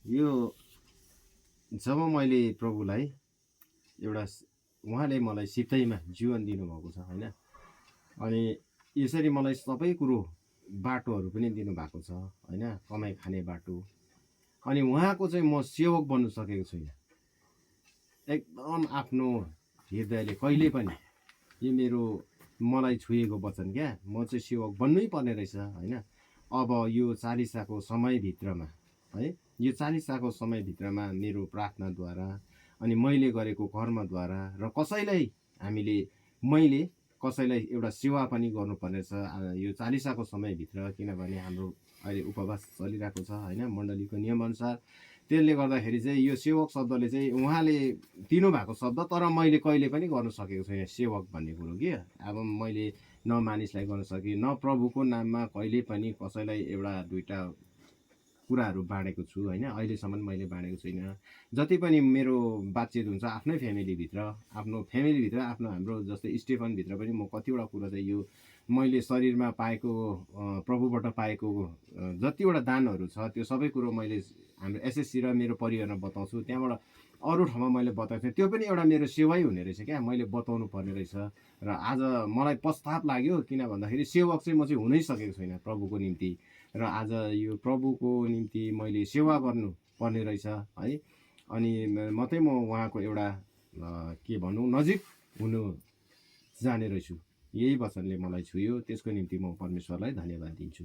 यो जब मैले प्रभुलाई एउटा उहाँले मलाई सित्तैमा जीवन दिनुभएको छ होइन। अनि यसरी मलाई सबै कुरो बाटोहरू पनि दिनुभएको छ होइन, कमाइ खाने बाटो। अनि उहाँको चाहिँ म सेवक बन्नु सकेको छुइनँ। एकदम आफ्नो हृदयले कहिले पनि यो मेरो मलाई छुएको वचन क्या, म चाहिँ सेवक बन्नै पर्ने रहेछ होइन। अब यो चालिसाको समयभित्रमा है, यो चालिसाको समयभित्रमा मेरो प्रार्थनाद्वारा अनि मैले गरेको कर्मद्वारा र मैले कसैलाई एउटा सेवा पनि गर्नुपर्ने छ यो चालिसाको समयभित्र, किनभने हाम्रो अहिले उपवास चलिरहेको छ होइन, मण्डलीको नियमअनुसार। त्यसले गर्दाखेरि चाहिँ यो सेवक शब्दले चाहिँ उहाँले दिनुभएको शब्द, तर मैले कहिले पनि गर्न सकेको छैन सेवक भन्ने कुरो कि। अब मैले न मानिसलाई गर्न सकेँ, न प्रभुको नाममा कहिले पनि कसैलाई एउटा दुईवटा कुराहरू बाँडेको छु होइन, अहिलेसम्म मैले बाँडेको छुइनँ। जति पनि मेरो बातचित हुन्छ आफ्नै फ्यामिलीभित्र, आफ्नो हाम्रो जस्तै स्टेफनभित्र पनि म कतिवटा कुरा चाहिँ यो मैले शरीरमा पाएको प्रभुबाट पाएको जतिवटा दानहरू छ त्यो सबै कुरो मैले हाम्रो एसएससी र मेरो परिवारमा बताउँछु। त्यहाँबाट अरू ठाउँमा मैले बताएको थिएँ, त्यो पनि एउटा मेरो सेवै हुने रहेछ क्या, मैले बताउनु पर्ने रहेछ। र आज मलाई पश्चाताप लाग्यो, किन भन्दाखेरि सेवक चाहिँ म चाहिँ हुनै सकेको छैन प्रभुको निम्ति। र आज यो प्रभुको निम्ति मैले सेवा गर्नु पर्ने रहेछ है। अनि मात्रै म उहाँको एउटा के भनौँ नजिक हुनु जाने रहेछु। यही वचनले मलाई छुयो, त्यसको निम्ति म परमेश्वरलाई धन्यवाद दिन्छु।